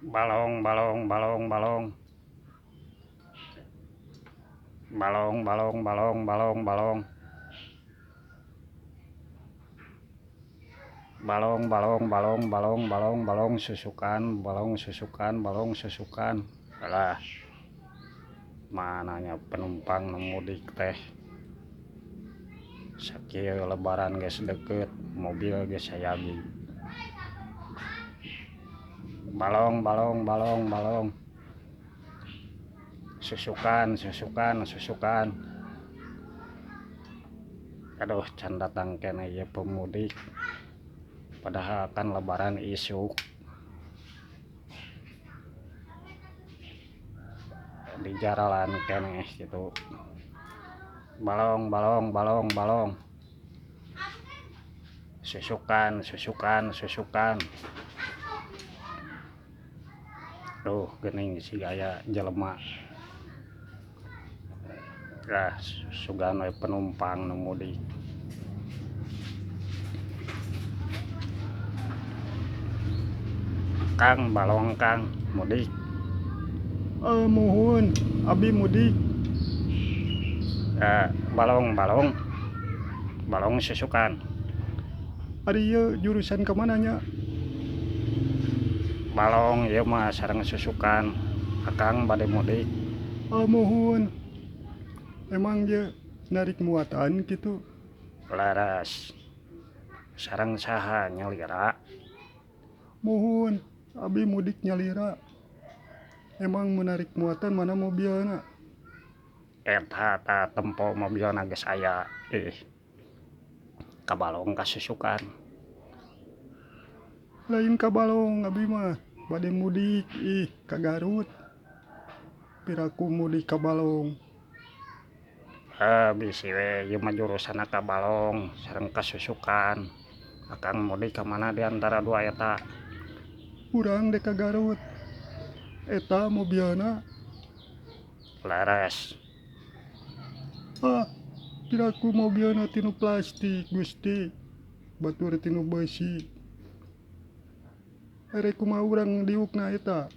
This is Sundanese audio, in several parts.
Balong balong balong balong. Balong balong balong balong balong. Balong balong balong balong balong balong susukan balong susukan balong susukan. Alah, mananya penumpang nu mudik teh. Sakieu lebaran geus deukeut, mobil geus sayagi. Balong balong balong balong. Susukan susukan susukan. Aduh, can datang keneh ieu pemudik. Padahal kan lebaran isuk. Di jaralan keneh gitu. Balong balong balong balong. Susukan susukan susukan. Duh, geuning si gaya jelema. Ah, sugan we penumpang nu mudik. Kang balong Kang mudik. Muhun abi mudik. Balong balong balong susukan. Ari ieu jurusan ka mana nya? Balong ieu mah sareng susukan. Akang bade mudik. Muhun. Emang ieu narik muatan kitu? Leres. Sareng saha nyalira? Muhun, abi mudik nyalira. Emang menarik muatan mana mobilna? Eta tah tempo mobilna geus aya. Ih. Ka balong ka susukan. Lain ka balong abi mah bade mudik ih ka Garut. Piraku mudik ka balong. Bisi we ieu mah jurusanna ka balong sareng ka susukan. Akang mudik ka mana di antara dua eta? Urang dek ka Garut. Eta mobilna. Leres. Ah, piraku mobilna tinu plastik Gusti. Batur tinu beusi. Erek kumaha urang diukna eta?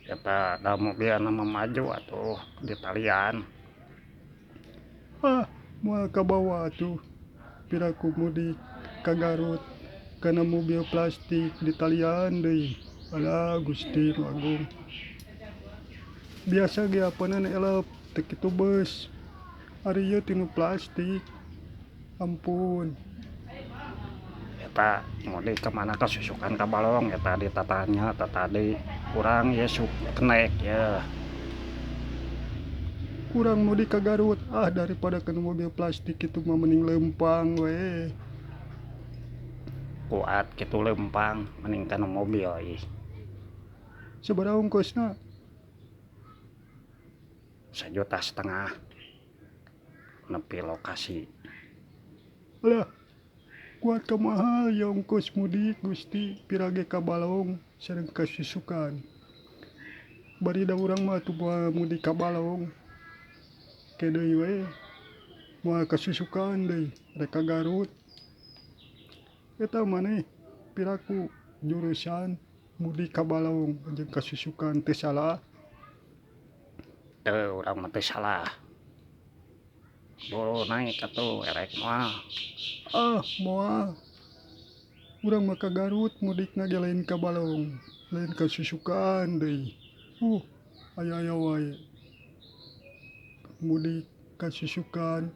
Eta da mobilna mah maju atuh di talian. Ah, moal kabawa atuh. Piraku mudik ka Garut kana mobil plastik di talian deui. Alah Gusti nu agung. Biasa ge apanan elep teu kitu beus. Ari ieu tinu plastik. Ampun. Eta mudik ka mana ka susukan ka balong eta ditatanya eta tadi urang ieu sup kenek ye. Urang mudik ka Garut, ah daripada kana mobil plastik kitu mah mending leumpang we. Kuat kitu leumpang mending kana mobil ih. Sabaraha ongkosna? 1,5 juta. Nepi lokasi. Alah, kuat ka mahal ya ongkos mudik Gusti, pira ge ka balong sareng ka susukan. Bari da urang mah atuh moal mudik ka balong. Ke deui we. Moal ka susukan deui, rek ka Garut. Eta maneh piraku jurusan mudik ka balong jeung ka susukan teu salah. Teu, urang mah teu salah. Buru naik atuh erek moal. Ah, moal. Urang mah ka Garut mudikna ge lain ka balong, lain ka susukan deui. Aya-aya wae. Mudik ka susukan,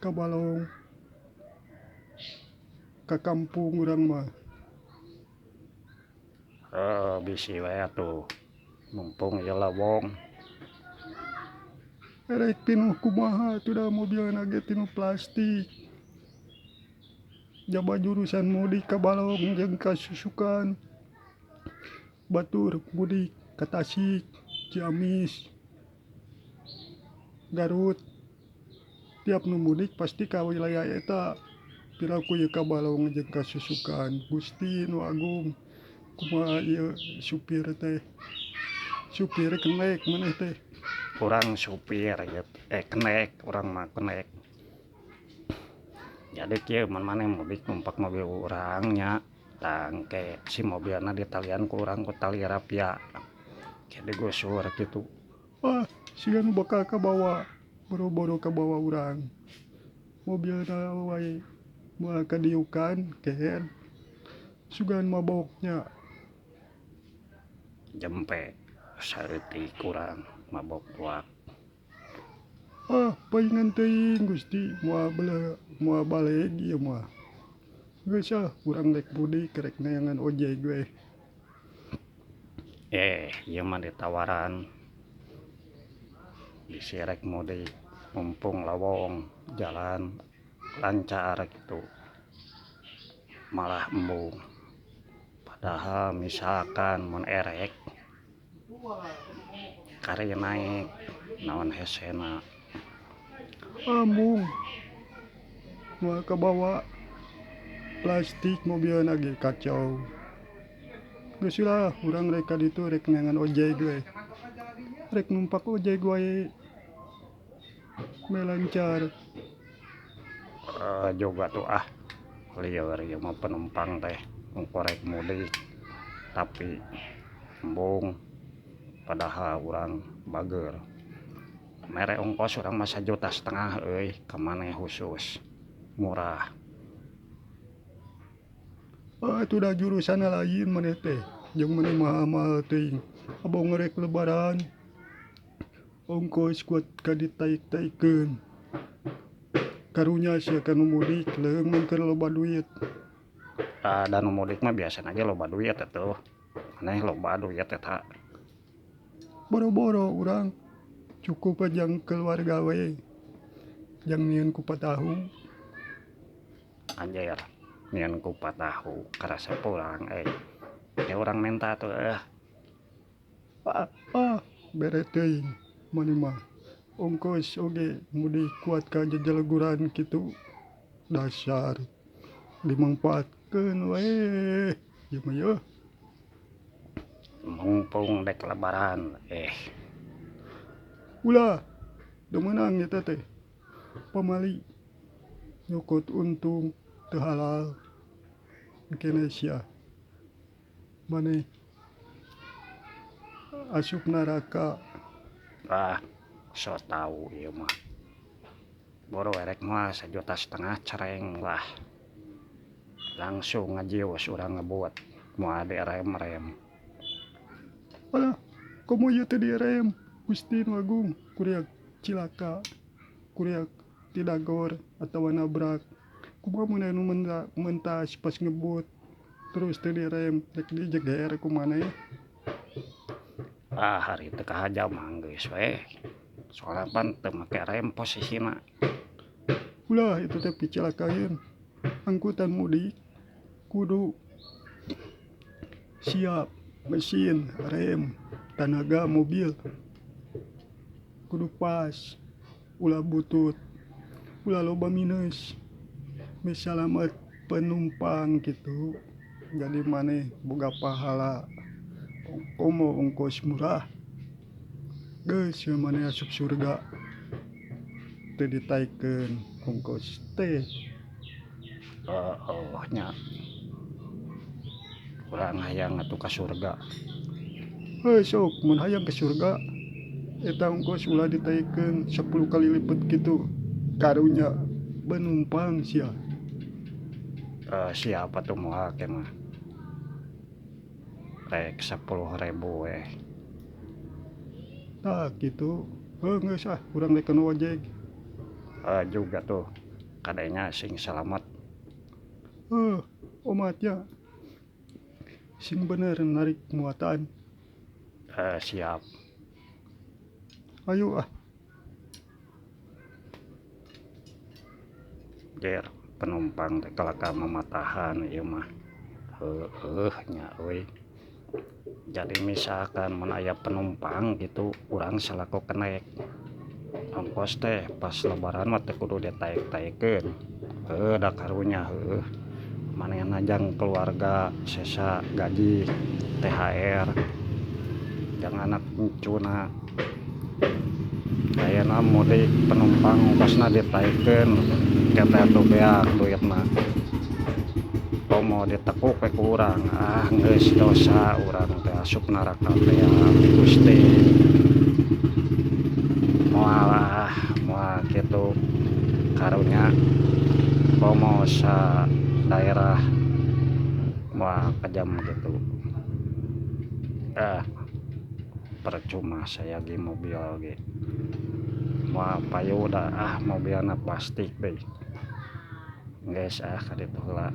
ka balong, ka kampung urang mah. Bisi we atuh. Mumpung ieu lowong. Erek pinuh kumaha atuh da mobilna ge tinu plastik. Jaba jurusan mudik ka balong jeung ka susukan. Batur mudik ka Tasik, Ciamis, Garut. Tiap nu mudik pasti ka wilayah eta. Piraku ieu ka balong jeung ka susukan. Gusti nu agung, kumaha ieu supir teh? Supir kenek maneh teh? Urang supir ieu kenek, urang mah kenek. Jadi kieu mun maneh mudik numpak mobil urang nya. Tah engke si mobilna ditalian ku urang ku tali rapia ke digusur kitu. Ah, siga nu bakal kabawa, boro-boro kabawa urang. Mobilna wae moal kadiukan kehed. Sugan maboknya. Jempe saeutik urang mabok tuak. Ah, paingan teuing Gusti, moal bele moal baleg ieu mah. Geus ah, urang rek mudik rek neangan ojek we. Eh, ieu mah ditawaran bisi rek mudik mumpung lowong jalan lancar kitu malah embung. Padahal misalkan mun erek kari naek naon hesena. Embung moal kabawa plastik mobilna ge kacau. Geus lah urang rek ka ditu rek neangan ojek we. Rek numpak ojek wae. Meh lancar. Juga tuh ah, lieur ieu mah penumpang teh ongkoh rek mudik tapi embung padahal urang bageur. Mere ongkos urang mah 1,5 juta euy ka maneh khusus murah. Ah, atuh da jurusanna lain maneh teh jeung maneh mahal-mahal teuing. Abong rek lebaran ongkos kuat ka ditaek-taekkeun. Karunya sia ka nu mudik leung mun keur loba duit. Ah, da nu mudik mah biasana ge loba duit atuh. Maneh loba duit eta. Boro-boro urang cukup jang keluarga we. Jang nyieun kupat tahu. Anjir, nyieun kupat tahu karasa pulang euy. Ya urang menta atuh eueuh. Ah, ah, bere teuing maneh mah. Ongkos oge mudik kuat ka jejeleguran kitu. Dasar dimangpaatkeun we ieu mah yeuh. Mumpung dek lebaran eh. Ulah, teu meunang eta teh. Pamali nyokot untung teu halal. Engkene sia maneh asup neraka. Ah, so tau ieu mah. Boro erek mah 1,5 juta cereng lah. Langsung ngajios urang ngebut moal direm-rem. Alah, komo ieu teh direm. Gusti nu Agung, kuriak cilaka, kuriak tidagor atawa nabrak. Kumaha mun aya nu mentas pas ngebut terus teu direm rek dijeger ku maneh. Ah, hari teu kahaja mah geus we. Soalna pan teu make rem posisina. Ulah itu teh picilakaeun. Angkutan mudik kudu siap mesin, rem, tanaga mobil kudu pas, ulah butut, ulah loba minus. Meh salamet penumpang kitu. Jadi maneh boga pahala. Komo ongkos murah. Geus we maneh asup surga. Teu ditaekkeun ongkos teh. Oh, nya. Urang hayang atuh ka surga. Heuh sok mun hayang ka surga eta ongkos ulah ditaekkeun 10 kali lipat kitu. Karunya penumpang sia. Siapa tuh moal ke mah. Rek 10.000 we. Tah kitu. Heuh geus ah urang rek kana ojek. Juga tuh. Kadenya sing salamet. Heuh, omat nya. Sing bener narik muatan. Siap. Ayo ah. Jer penumpang teh kalakah mamatahan ieu mah. Heueuh nya euy. Jadi misalkan mun aya penumpang gitu urang salaku kenek. Ongkos teh pas lebaran mah teu kudu ditaek-taekkeun. Heueuh da karunya heueuh. Manehna jang keluarga sesa gaji THR jang anak incuna. Ayeuna mudik penumpang ongkosna ditaekkeun ke teh atuh beak duitna. Komo Komo ditekuk we ku urang, ah geus dosa urang teh asup neraka teh Gusti. Moal ah, moal kitu karunya komo sa daerah moal kejam gitu. Ah percuma saya ge mobil ge moal payu da ah mobilna plastik deui. Geus ah ka ditu heula.